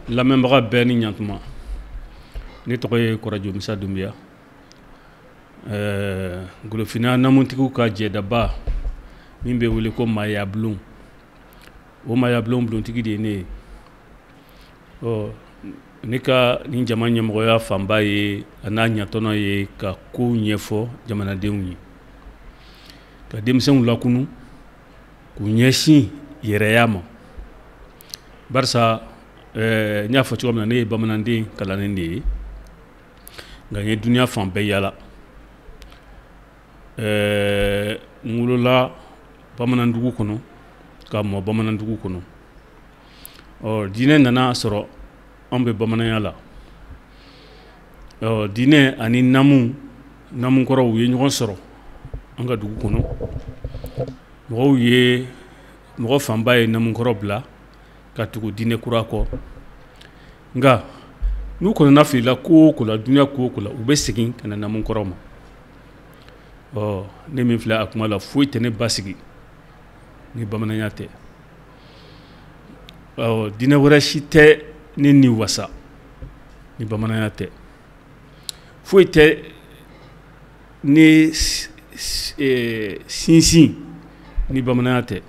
Lamɛnbaga bɛɛ ni ɲantuma. Ne tɔgɔ ye Kɔrɔjo Musa Dunbiya. Golofina namutigiw ka jɛdaba min bɛ wele ko Maayabulon, o Maayabulon bulontigi de ye ne ye. Ɔ, ne ka nin jama ɲɛmɔgɔya fanba ye a n'a ɲatɔnɔ ye ka kow ɲɛfɔ jamanadenw ye, ka denmisɛnw lakunu k'u ɲɛsin yɛrɛya ma. Barisa n y'a fɔ cogo min na, ne ye bamananden kalannen de ye, nka n ye dunuya fan bɛɛ yala. N wolola bamanandugu kɔnɔ ka mɔ bamanandugu kɔnɔ. Ɔ, diinɛ nana sɔrɔ anw bɛ bamananya la. Ɔ, diinɛ ani namukɔrɔw ye ɲɔgɔn sɔrɔ an ka dugu kɔnɔ. Mɔgɔ fanba ye namukɔrɔ bila ka tugu diinɛ kura kɔ. Nka n'u kɔnɔna filila ko o ko la, dunuya ko o ko la, u bɛ segin ka na namukɔrɔ ma. Ɔ, ne min filɛ a kuma la, foyi tɛ ne basigi ni bamananya tɛ. Ɔ, diinɛ wɛrɛ si tɛ ne ni wasa ni bamananya tɛ. Foyi tɛ ne sinsin ni bamananya tɛ.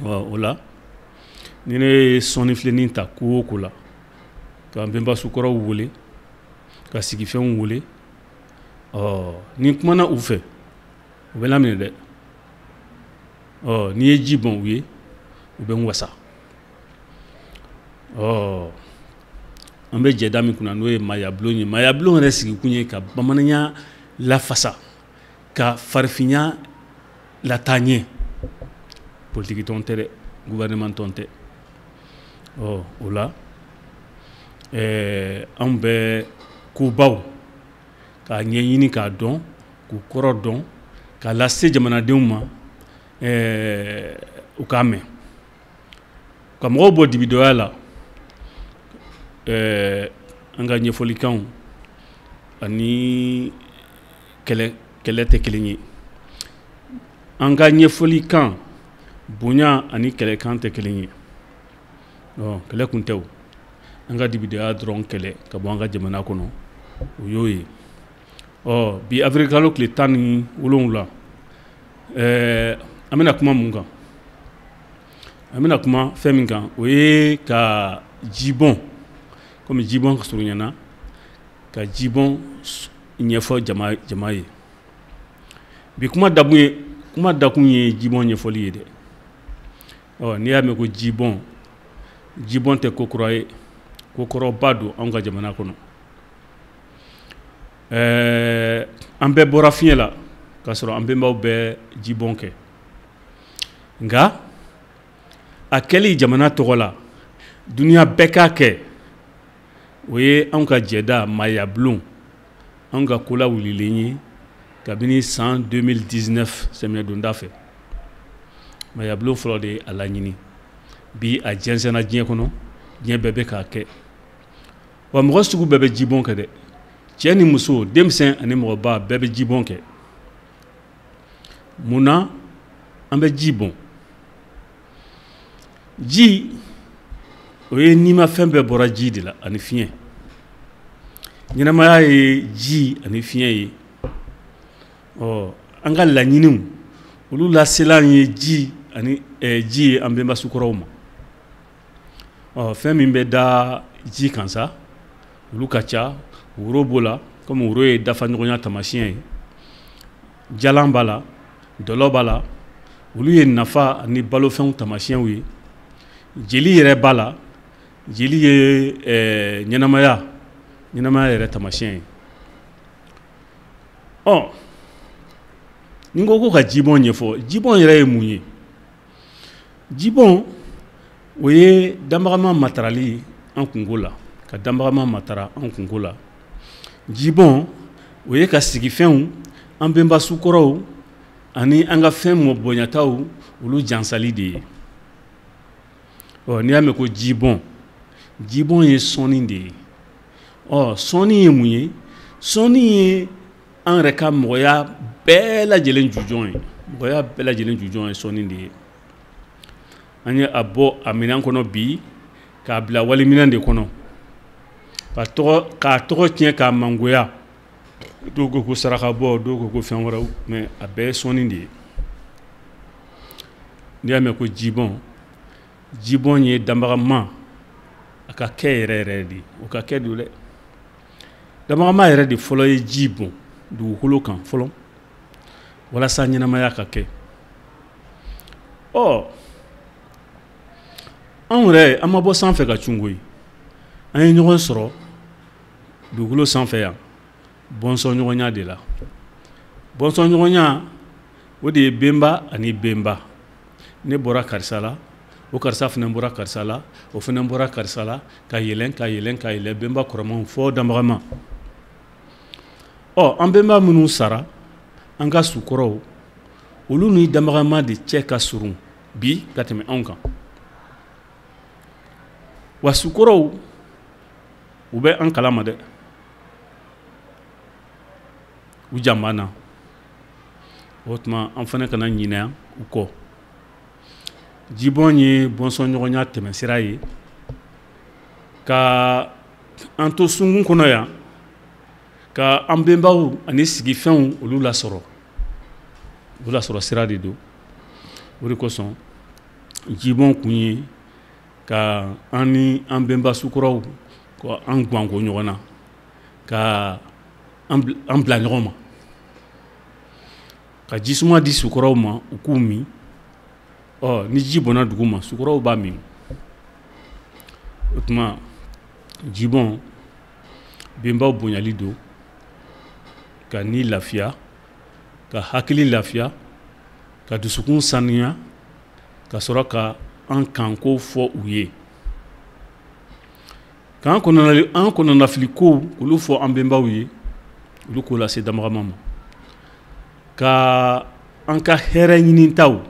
Ɔ, o la ni ne ye sɔnni filenin ta ko o ko la, ka n bɛnbasukɔrɔw wele, ka sigifɛnw wele, ɔ, ni n kumana u fɛ, u bɛ laminɛ dɛ. Ɔ, n'i ye ji bɔn u ye, u bɛ n wasa. Ɔ, an bɛ jɛda min kunna, n'o ye Maayabulon ye. Maayabulon yɛrɛ sigikun ye ka bamananya lafasa, ka farifinya lataa ɲɛ. Politiki tɔn tɛ dɛ, gouvernement tɔn tɛ. Ɔ, o la anw bɛ kobaw k'a ɲɛɲini, k'a dɔn, k'u kɔrɔ dɔn, k'a lase jamanadenw ma, u k'a mɛn, ka mɔgɔw bɔ dibidɔya la. An ka ɲɛfɔlikanw ani kɛlɛ tɛ kelen ye. An ka ɲɛfɔlikan bonya ani kɛlɛkan tɛ kelen ye. Ɔ, kɛlɛ kun tɛ o. An ka dibidɔya dɔrɔn kɛlɛ ka bɔ an ka jamana kɔnɔ, o y'o ye. Ɔ, bi avril kalo tile 17, an bɛna kuma mun kan? An bɛna kuma fɛn min kan, o ye ka jibɔn, komi jibɔn surunyana, ka jibɔn ɲɛfɔ jama ye. Bi kuma dakun ye jibɔn ɲɛfɔli ye dɛ. Ɔ, n'i y'a mɛn ko jibɔn, jibɔn tɛ ko kura ye, ko kɔrɔba don anw ka jamana kɔnɔ. An bɛɛ bɔra fiɲɛ la k'a sɔrɔ an bɛnbaw bɛɛ jibɔn kɛ. Nka a kɛli jamana tɔgɔ la, dunuya bɛɛ k'a kɛ, o ye anw ka jɛda Maayabulon, anw ka kola wulilen ye kabini san 2019 samiya donda fɛ. Maayabulon fɔlɔ de ye a laɲini. Bi a jɛnsɛnna diɲɛ kɔnɔ, diɲɛ bɛɛ bɛ k'a kɛ. Wa mɔgɔ sugu bɛɛ bɛ jibɔn kɛ dɛ. Cɛ ni muso, denmisɛn ani mɔgɔba bɛɛ bɛ jibɔn kɛ. Mun na an bɛ ji bɔn? Ji, o ye nimafɛn bɛɛ bɔra ji de la ani fiɲɛ. Ɲɛnamaya ye ji ani fiɲɛ ye. Ɔ, an ka laɲiniw, olu laselan ye ji ani ji ye an bɛnbasukɔrɔw ma. Ɔ, fɛn min bɛ da ji kan sa, olu ka ca. Woro b'o la, komi woro ye dafaɲɔgɔnya taamasiyɛn ye. Jalan b'a la, dɔlɔ b'a la, olu ye nafa ani balofɛnw taamasiyɛnw ye. Jeli yɛrɛ b'a la, jeli ye ɲɛnamaya yɛrɛ taamasiyɛn ye. Ɔ, ni n ko ka jibɔn ɲɛfɔ, jibɔn yɛrɛ ye mun ye? Jibɔn, o ye danbagama matarali an kungo la, ka danbagama matara an kungo la. Jibɔn, o ye ka sigifɛnw, an bɛnbasukɔrɔw ani an ka fɛn mɔ bonyataw, olu jansali de ye. Ɔ, n'i y'a mɛn ko jibɔn, jibɔn ye sɔnni de ye. Ɔ, sɔnni ye mun ye? Sɔnni ye an yɛrɛ ka mɔgɔya bɛɛ lajɛlen jujɔn ye. Mɔgɔya bɛɛ lajɛlen jujɔn ye sɔnni de ye. An ye a bɔ a minɛn kɔnɔ bi. k'a bila waliminɛn de kɔnɔ, k'a tɔgɔ tiɲɛ, k'a mangoya. Dɔw ko ko saraka bɔ, dɔw ko ko fɛn wɛrɛw, mais a bɛɛ ye sɔnni de ye. N'i y'a mɛn ko jibɔn, jibɔn ye danbagama a ka kɛ yɛrɛ yɛrɛ de ye, o ka kɛ don dɛ. Danbagama yɛrɛ de fɔlɔ ye ji bɔn dugukolo kan fɔlɔ walasa ɲɛnamaya ka kɛ. Ɔ, anw yɛrɛ, an ma bɔ sanfɛ ka cun koyi, an ye ɲɔgɔn sɔrɔ dugukolo sanfɛ yan bɔnsɔnɲɔgɔnya de la. Bɔnsɔnɲɔgɔnya, o de ye benba ani benba. Ne bɔra karisa la, o karisa fana bɔra karisa la, o fana bɔra karisa la, ka yɛlɛn, ka yɛlɛn, ka yɛlɛn, benba kɔrɔmaw fɔ danbagama. Ɔ, an benba minnu sara, an ka sukɔrɔw, olu ni danbagama de cɛ ka surun bi ka tɛmɛ anw kan. Wa sukɔrɔw, u bɛ an kalama dɛ, u jan b'an na. O tuma, an fana kana ɲinɛ u kɔ. Jibɔn ye bɔnsɔnɲɔgɔnya tɛmɛsira ye ka an to sunkun kɔnɔ yan, ka an benbaw ani sigifɛnw olu lasɔrɔ, olu lasɔrɔ sira de don. O de kosɔn jibɔn kun ye ka an ni an benba sukɔrɔw ka an guwanko ɲɔgɔn na, ka an bila ɲɔgɔn ma, ka jisuma di sukɔrɔw ma u k'u min. Ɔ, ni ji bɔnna dugu ma, sukɔrɔw b'a min. O tuma, jibɔn, benbaw bonyali don ka ni lafiya, ka hakili lafiya, ka dusukun sanuya, ka sɔrɔ ka an kanko fɔ u ye, k'an kɔnɔnafili kow olu fɔ an benbaw ye, olu k'o lase danbagama ma, ka an ka hɛrɛ ɲinitaw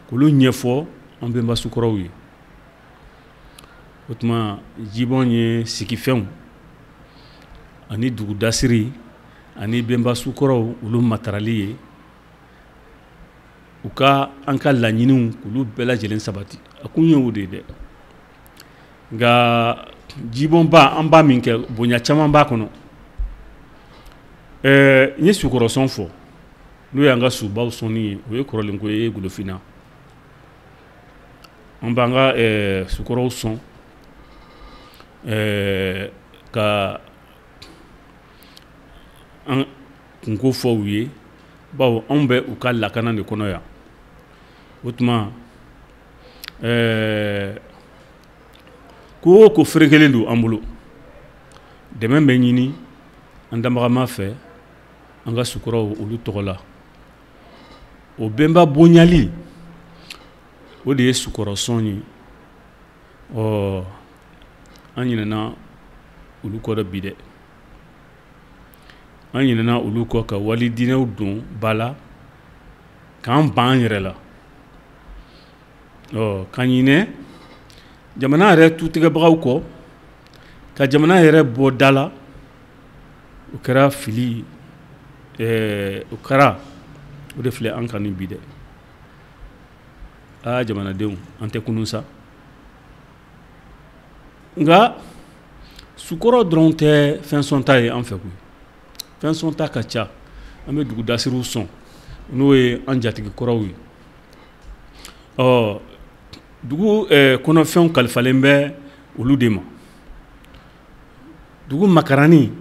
k'olu ɲɛfɔ an benba sukɔrɔw ye. O tuma, jibɔn ye sigifɛnw ani dugudasiri ani benba sukɔrɔw olu matarali ye, u ka an ka laɲiniw k'olu bɛɛ lajɛlen sabati. A kun ye o de ye dɛ. Nka jibɔnba, an b'a min kɛ, bonya caman b'a kɔnɔ. N ye sukɔrɔsɔn fɔ, n'o y'an ka subaw sɔnni ye, o ye kɔrɔlenko ye Golofinna. An b'an ka sukɔrɔw sɔn ka an kunko fɔ u ye, bawo anw bɛ u ka lakana de kɔnɔ yan. O tuma, ko o ko ferekelen don an bolo, dɛmɛ bɛ ɲini an danbagama fɛ an ka sukɔrɔw olu tɔgɔ la. O benba bonyali, o de ye sukɔrɔsɔn ye. Ɔ, an ɲinɛna olu kɔ dɛ bi dɛ, an ɲinɛna olu kɔ ka wali diinɛw don ba la, k'an ban an yɛrɛ la. Ɔ, ka ɲinɛ jamana yɛrɛ tutigɛbagaw kɔ, ka jamana yɛrɛ bɔ da la, o kɛra fili, o kɛra o de filɛ an kan ni bi dɛ. Aa, jamanadenw, an tɛ kunun sa. Nka sukɔrɔ dɔrɔn tɛ fɛn sɔnta ye an fɛ koyi, fɛn sɔnta ka ca. An bɛ dugudasiriw sɔn, n'o ye an jatigi kɔrɔw ye. Ɔ, dugu kɔnɔfɛnw kalifalen bɛ olu de ma. Dugu makarani,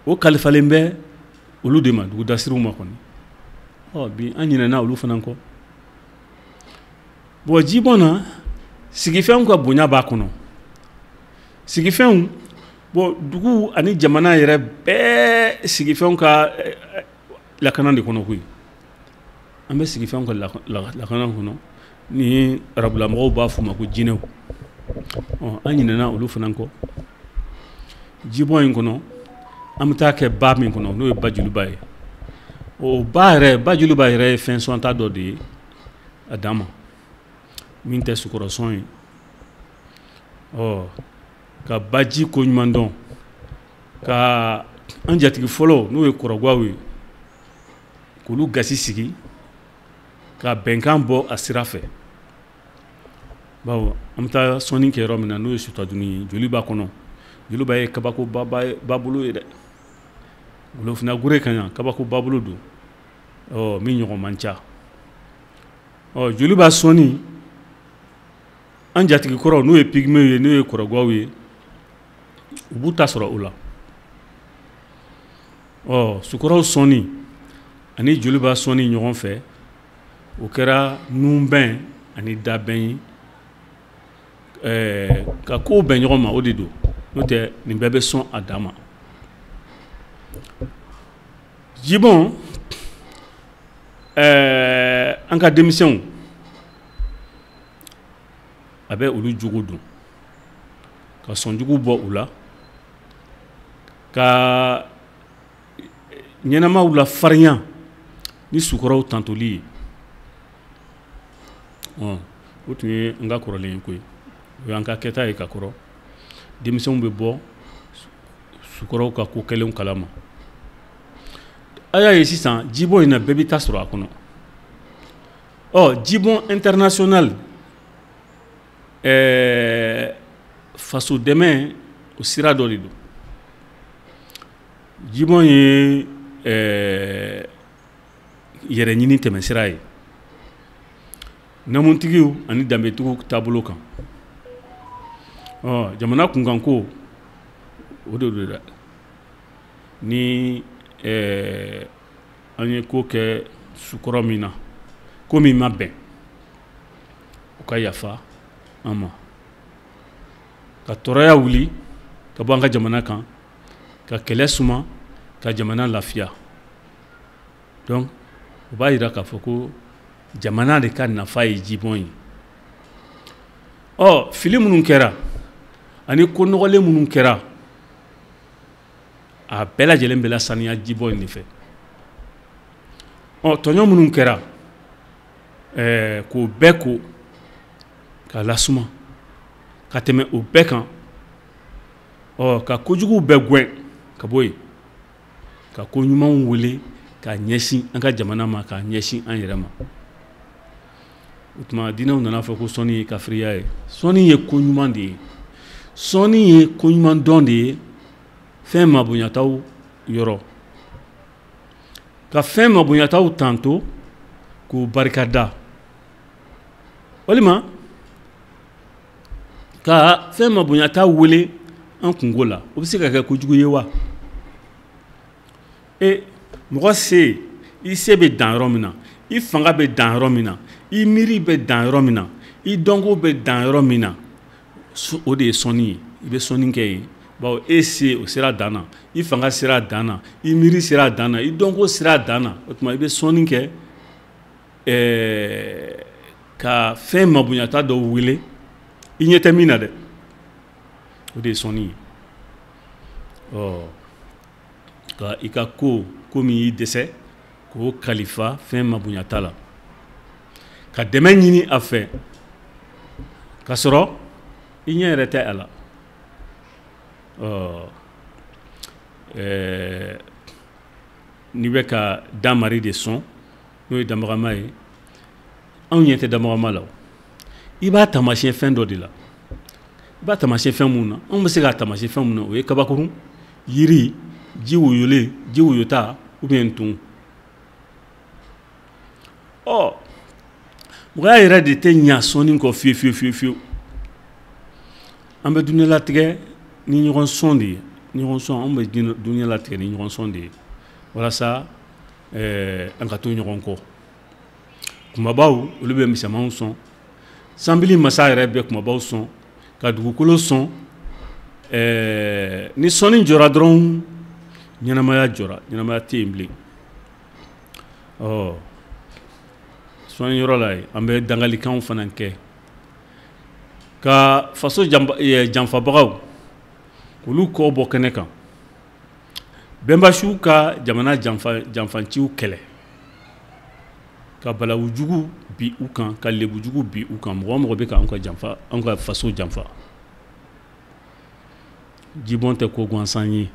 o kalifalen bɛ olu de ma, dugudasiriw ma kɔni. Ɔ, bi an ɲinɛna olu fana kɔ. Bon, jibɔn na, sigifɛnw ka bonya b'a kɔnɔ. Sigifɛnw, bon, dugu ani jamana yɛrɛ bɛɛ sigifɛnw ka lakana de kɔnɔ koyi. An bɛ sigifɛnw ka lakana kɔnɔ, ni arabulamɔgɔw b'a fɔ ma ko jinɛw. Ɔ, an ɲinɛna olu fana kɔ. Jibɔn in kɔnɔ, an bɛ taa kɛ ba min kɔnɔ, n'o ye Bajoliba ye. O ba yɛrɛ, Bajoliba yɛrɛ ye fɛn sɔnta dɔ de ye a dan ma, min tɛ sukɔrɔsɔn ye. Ɔ, ka baji ko ɲuman dɔn, ka an jatigi fɔlɔ, n'o ye kɔrɔgwaw ye, k'olu gasi sigi, ka bɛnkan bɔ a sira fɛ. Bawo an bɛ taa sɔnni kɛ yɔrɔ min na, n'o ye Sutaduni ye, Joliba kɔnɔ. Joliba ye kabako babolo ye dɛ. Golofina gure kan yan, kabako babolo don, ɔ min ɲɔgɔn man ca. Ɔ Joliba sɔnni, an jatigi kɔrɔw, n'o ye pygmées ye, n'o ye kɔrɔgwaw ye, u b'u ta sɔrɔ o la. Ɔ sukɔrɔw sɔnni ani Joliba sɔnni ɲɔgɔn fɛ, o kɛra nunbɛn ani dabɛn ye, ka kow bɛn ɲɔgɔn ma. O de don, n'o tɛ nin bɛɛ bɛ sɔn a dan ma. Jibɔn, an ka denmisɛnw, a bɛ olu jogo dɔn, ka sɔnjugu bɔ u la, ka ɲɛnamaw la farinya ni sukɔrɔw tantoli ye. O tun ye an ka kɔrɔlen ye koyi, o y'an ka kɛta ye ka kɔrɔ. Denmisɛnw bɛ bɔ sukɔrɔw ka ko kɛlenw kalama. A y'a ye sisan, jibɔn in na, bɛɛ bɛ taa sɔrɔ a kɔnɔ. Ɔ jibɔn international, faso dɛmɛ, o sira dɔ de don. Jibɔn ye yɛrɛ ɲini tɛmɛsira ye namutigiw ani danbetigiw taabolo kan. Ɔ jamana kunkanko, o de don dɛ. Ni an ye ko kɛ sukɔrɔ min na, ko min ma bɛn, u ka yafa an ma, ka tɔɔrɔya wuli ka bɔ an ka jamana kan, ka kɛlɛ suma, ka jamana lafiya. Donc o b'a yira k'a fɔ ko jamana de ka nafa ye jibɔn ye. Ɔ fili minnu kɛra ani ko nɔgɔlen minnu kɛra, a bɛɛ lajɛlen bɛ lasaniya jibɔn in de fɛ. Ɔ tɔɲɔ minnu kɛra, k'o bɛɛ ko k'a lasuma ka tɛmɛ o bɛɛ kan. Ɔ ka kojuguw bɛɛ gɛn ka bɔ yen, ka ko ɲumanw wele k'a ɲɛsin an ka jamana ma, k'a ɲɛsin an yɛrɛ ma. O tuma diinɛw nana fɔ ko sɔnni ye kafiriya ye. Sɔnni ye ko ɲuman de ye, sɔnni ye ko ɲuman dɔn de ye fɛn mabonyataw yɔrɔ, ka fɛn mabonyataw tanto k'u barikada, walima ka fɛn mabonyata wele an kungo la. O bɛ se ka kɛ kojugu ye wa? E mɔgɔ se, i se bɛ dan yɔrɔ min na, i fanga bɛ dan yɔrɔ min na, i miiri bɛ dan yɔrɔ min na, i dɔnko bɛ dan yɔrɔ min na, o de ye sɔnni ye. I bɛ sɔnni kɛ yen, bawo e se, o sera dan na, i fanga sera dan na, i miiri sera dan na, i dɔnko sera dan na. O tuma i bɛ sɔnni kɛ ka fɛn mabonyata dɔ wele i ɲɛ tɛ min na dɛ, o de ye sɔnni ye. Ɔ ka i ka ko min y'i dɛsɛ, k'o kalifa fɛn mabonyata la, ka dɛmɛ ɲini a fɛ ka sɔrɔ i ɲɛ yɛrɛ tɛ a la. Ɔ n'i bɛ ka damari de sɔn, n'o ye danbagama ye, anw ɲɛ tɛ danbagama la. I b'a taamasiyɛn fɛn dɔ de la. I b'a taamasiyɛn fɛn mun na, anw bɛ se k'a taamasiyɛn fɛn mun na, o ye kabakurun, yiri, ji woyolen, ji woyota ou bien nton. Ɔ mɔgɔya yɛrɛ de tɛ ɲa sɔnni kɔ fiyewu fiyewu fiyewu fiyewu. An bɛ diɲɛlatigɛ ni ɲɔgɔn sɔn de ye, ɲɔgɔn sɔn. Anw bɛ diɲɛlatigɛ ni ɲɔgɔn sɔn de ye, walasa an ka to ɲɔgɔn kɔ. Kumabaw, olu bɛ misɛnmanw sɔn. Sanbili masa yɛrɛ bɛ kumabaw sɔn, ka dugukolo sɔn. Ni sɔnni jɔra dɔrɔn, ɲɛnamaya jɔra, ɲɛnamaya tɛ yen bilen. Ɔ sɔnni yɔrɔ la yen, an bɛ dangalikanw fana kɛ ka faso janfabagaw, olu kɔ bɔ kɛnɛ kan, bɛnbasiw ka jamana janfanciw kɛlɛ, ka balawu jugu bi u kan, ka lebujugu bi u kan, mɔgɔ o mɔgɔ bɛ ka anw ka janfa, anw ka faso janfa. Jibɔn tɛ ko gansan ye.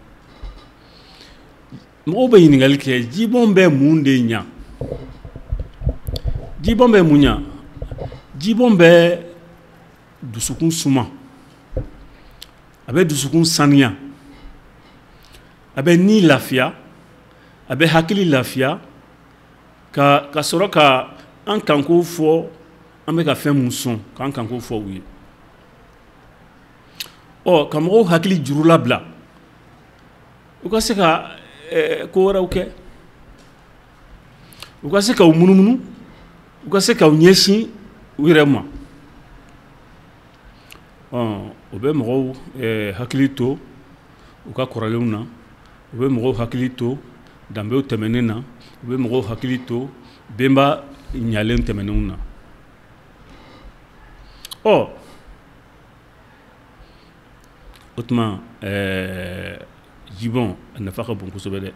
Mɔgɔw bɛ ɲininkali kɛ, jibɔn bɛ mun de ɲa? Jibɔn bɛ mun ɲa? Jibɔn bɛ dusukun suma, a bɛ dusukun saniya, a bɛ ni lafiya, a bɛ hakili lafiya, ka sɔrɔ ka an kanko fɔ, an bɛ ka fɛn mun sɔn k'an kanko fɔ u ye. Ɔ ka mɔgɔw hakili juru labila, u ka se ka ko wɛrɛw kɛ, u ka se k'u munumunu, u ka se k'u ɲɛsin u yɛrɛ ma. O bɛ mɔgɔw hakili to u ka kɔrɔlenw na, u bɛ mɔgɔw hakili to danbew tɛmɛnen na, u bɛ mɔgɔw hakili to benba ɲalen tɛmɛnenw na. Ɔ o tuma jibɔn a nafa ka bon kosɛbɛ dɛ.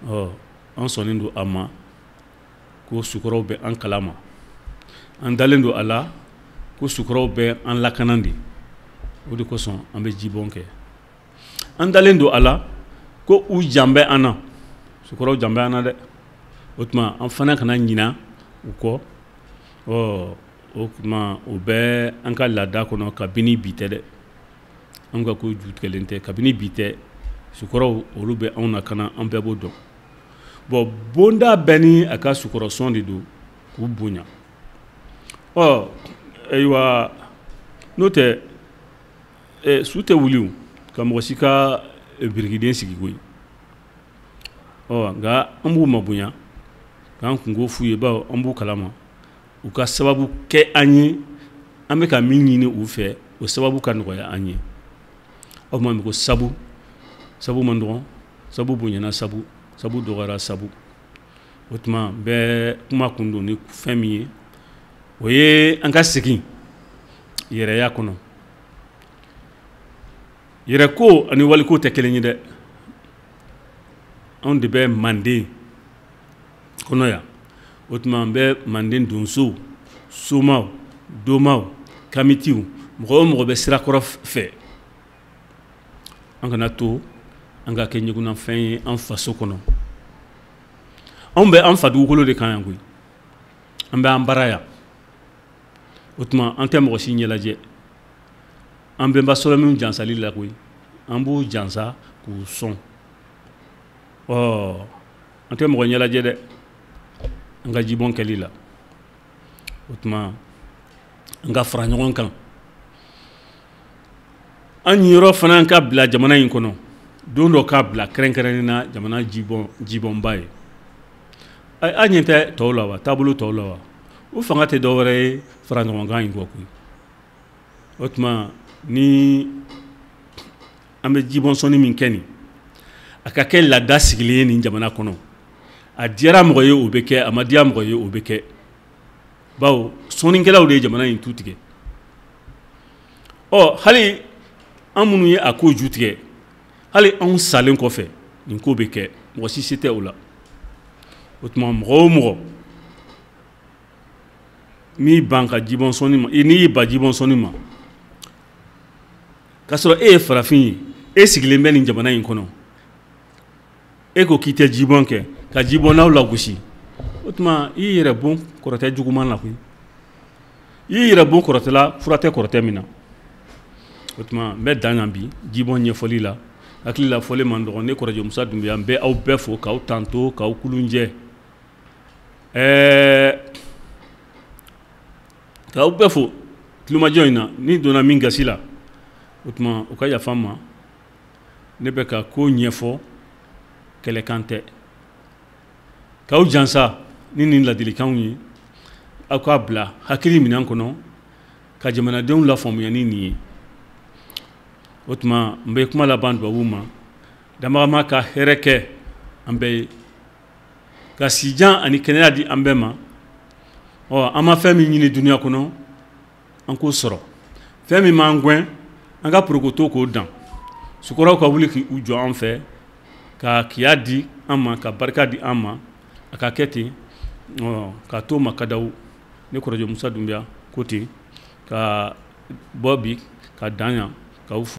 Ɔ an sɔnnen don a ma ko sukɔrɔw bɛ an kalama, an dalen don a la ko sukɔrɔw bɛ an lakana de, o de kosɔn an bɛ jibɔn kɛ. An dalen don a la ko u jan bɛ an na, sukɔrɔw jan bɛ an na dɛ. O tuma an fana kana ɲina u kɔ. Ɔ o tuma o bɛ an ka laada kɔnɔ kabini bi tɛ dɛ, an ka ko ju tigɛlen tɛ, kabini bi tɛ. Sukɔrɔw olu bɛ anw lakana, an bɛɛ b'o dɔn. Bon bonda bɛɛ ni a ka sukɔrɔsɔn de don k'u bonya. Ɔ ayiwa n'o tɛ su tɛ wuli ka mɔgɔ si ka birikiden sigi koyi. Ɔ nka an b'u mabonya k'an kunko f'u ye, bawo an b'u kalama, u ka sababu kɛ an ye, an bɛ ka min ɲini u fɛ o sababu ka nɔgɔya an ye. Aw ma ko sabu, sabu man dɔgɔn, sabu bonyana, sabu sabu dɔgɔyara, sabu. O tuma n bɛ kuma kun don ni fɛn min ye, o ye an ka segin yɛrɛya kɔnɔ. Yɛrɛko ani waliko tɛ kelen ye dɛ. Anw de bɛ manden kɔnɔ yan. O tuma an bɛ manden donsow, somaw, domaw, kamitiw, mɔgɔ o mɔgɔ bɛ sirakɔrɔ fɛ, an kana to an ka kɛ ɲugunnafɛn ye an faso kɔnɔ. Anw bɛ an fa dugukolo de kan yan koyi, an bɛ an bara yan. O tuma an tɛ mɔgɔ si ɲɛlajɛ, an bɛnba sɔrɔ jansali la koyi, an b'u jansa k'u sɔn. Ɔ an tɛ mɔgɔ ɲɛlajɛ dɛ an ka jibɔn kɛli la. O tuma an ka fara ɲɔgɔn kan, an yɔrɔ fana ka bila jamana in kɔnɔ, don dɔ k'a bila kɛrɛnkɛrɛnnen na jamana jibɔnba ye. An ɲɛ tɛ tɔw la wa, taabolo tɔw la wa, o fanga tɛ dɔwɛrɛ ye fara ɲɔgɔn kan in kɔ koyi. O tuma ni an bɛ jibɔnsɔnni min kɛ nin, a ka kɛ laada sigilen ye nin jamana kɔnɔ. A diyara mɔgɔ ye o bɛ kɛ, a ma diya mɔgɔ ye o bɛ kɛ, bawo sɔnnikɛlaw de ye jamana in tu tigɛ. Ɔ hali an minnu ye a ko ju tigɛ, hali anw salen kɔfɛ nin ko bɛ kɛ, mɔgɔ si se tɛ o la. O tuma mɔgɔ o mɔgɔ n'i ban ka jibɔnsɔnni ma, n'i y'i ban jibɔnsɔnni ma k'a sɔrɔ e ye farafin ye, e sigilen bɛ nin jamana in kɔnɔ, e ko k'i tɛ jibɔn kɛ, ka jibɔnnaw lagosi, o tuma i y'i yɛrɛ bon kɔrɔtɛ juguman la koyi, i y'i yɛrɛ bon kɔrɔtɛ la, fura tɛ kɔrɔtɛ min na. O tuma n bɛ dan yan bi jibɔn ɲɛfɔli la. Hakili la fɔlen man dɔgɔn. Ne kɔrɔjɛ Musa Dunbiya, n bɛ aw bɛɛ fo k'aw tanto k'aw kulunjɛ, k'aw bɛɛ fo tulomajɔ in na. Ni donna min gasi la, o tuma u ka yafa n ma. Ne bɛ ka ko ɲɛfɔ, kɛlɛkan tɛ. K'aw jansa ni nin ladilikanw ye, aw k'a bila hakili minɛn kɔnɔ ka jamanadenw lafaamuya ni nin ye. O tuma n bɛ kuma laban dubabu ma. Danbagama ka hɛrɛ kɛ an bɛɛ ye, ka sijan ani kɛnɛya di an bɛɛ ma. Ɔ an ma fɛn min ɲini dunuya kɔnɔ, an k'o sɔrɔ. Fɛn min m'an gɛn, an ka porokoto k'o dan. Sukɔrɔw ka wuli k'u jɔ an fɛ, ka kiya di an ma, ka barika di an ma, a ka kɛ ten. Ɔ ka to ma ka daw. Ne kɔrɔjɛ Musa Dunbiya ko ten, ka bɔ bi ka dan yan, k'aw fo.